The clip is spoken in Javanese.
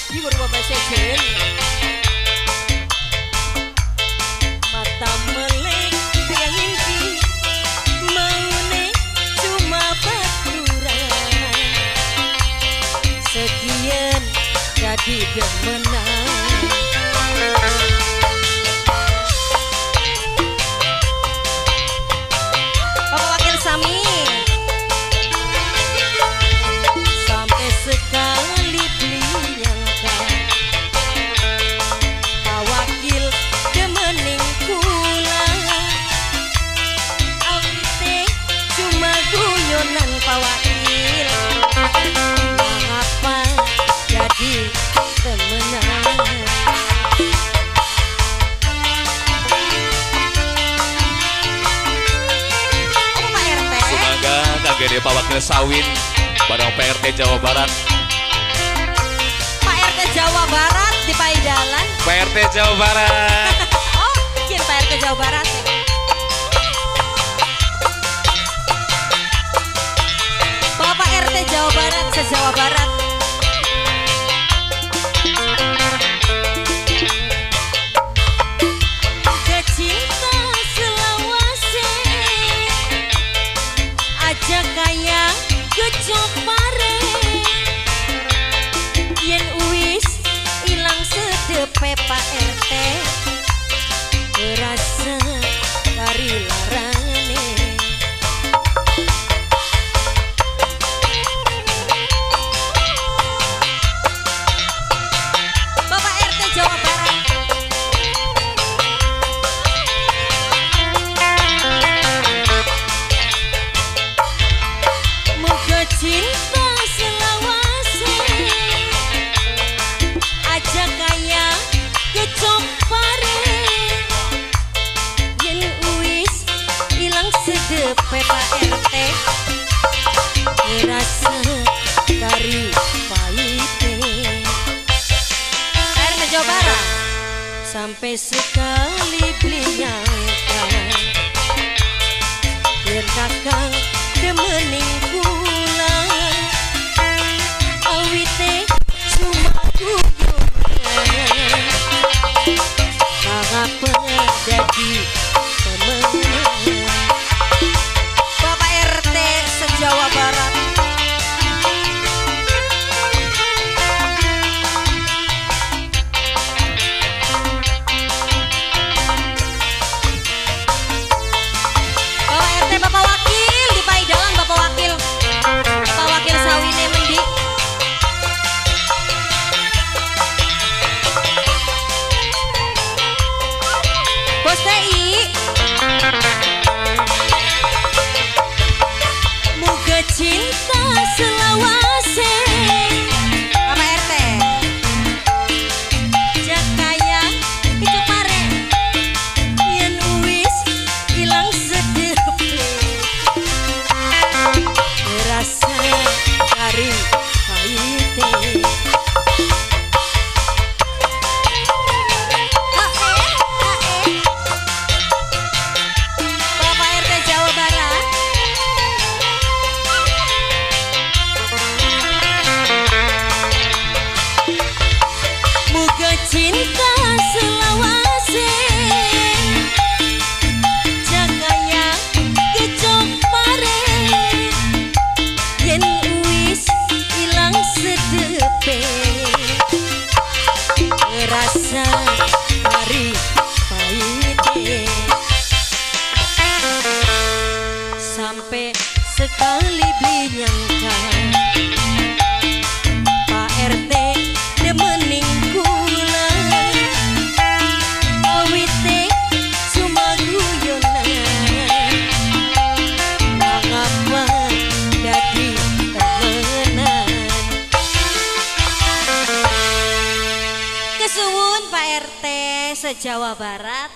Hibur Bapak Sejen. Mata melek yang mimpi maune cuma baturan. Sekian jadi demenan. Bapak Wakil Sami. Sampai sekali beli nyangka Pak Wakil demening kula. Awite cuma guyonan Pak Wakil. Mengapa jadi temenan? Oh, Pak RT. Semoga kagede Pak Wakil Sawin bareng PRT Jawa Barat. Pak RT Jawa Barat di Paidalan. PRT Jawa Barat. Oh, mungkin Pak RT Jawa Barat. Bapak RT Jawa Barat se-Jawa Barat. Kecinta selawase aja kaya kecopare. Yen uwis ilang sedepe Pak RT terasa kari larane. Bapak RT Jawa Barat. Moga cinta selawase aja kaya kecopare. Yen uwis ilang sedepe Pak RT terasa kari pahite. RT Jawa Barat. Sampai sekali beli nyangka yen kakang demening kula. Awite cuma guyonan. Mengapa jadi temenan? Bapak RT se-Jawa Barat. Bapak RT, Bapak Wakil di Paidalan, Bapak Wakil. Bapak Wakil Sawine Mendi. Bos TI. Moga cinta selawase. Bapak RT. Jakaya kecopare. Yen uwis ilang sedepe terasa kari pahite. Bapak RT Jawa Barat. Moga cinta selawase jakaya kecopare. Yen uwis ilang sedepe terasa kari pahite. Sampai sekali beli nyangka Pak RT demening kula. Awite cuma guyonan. Mengapa jadi temenan? Kesuwun Pak RT se-Jawa Barat.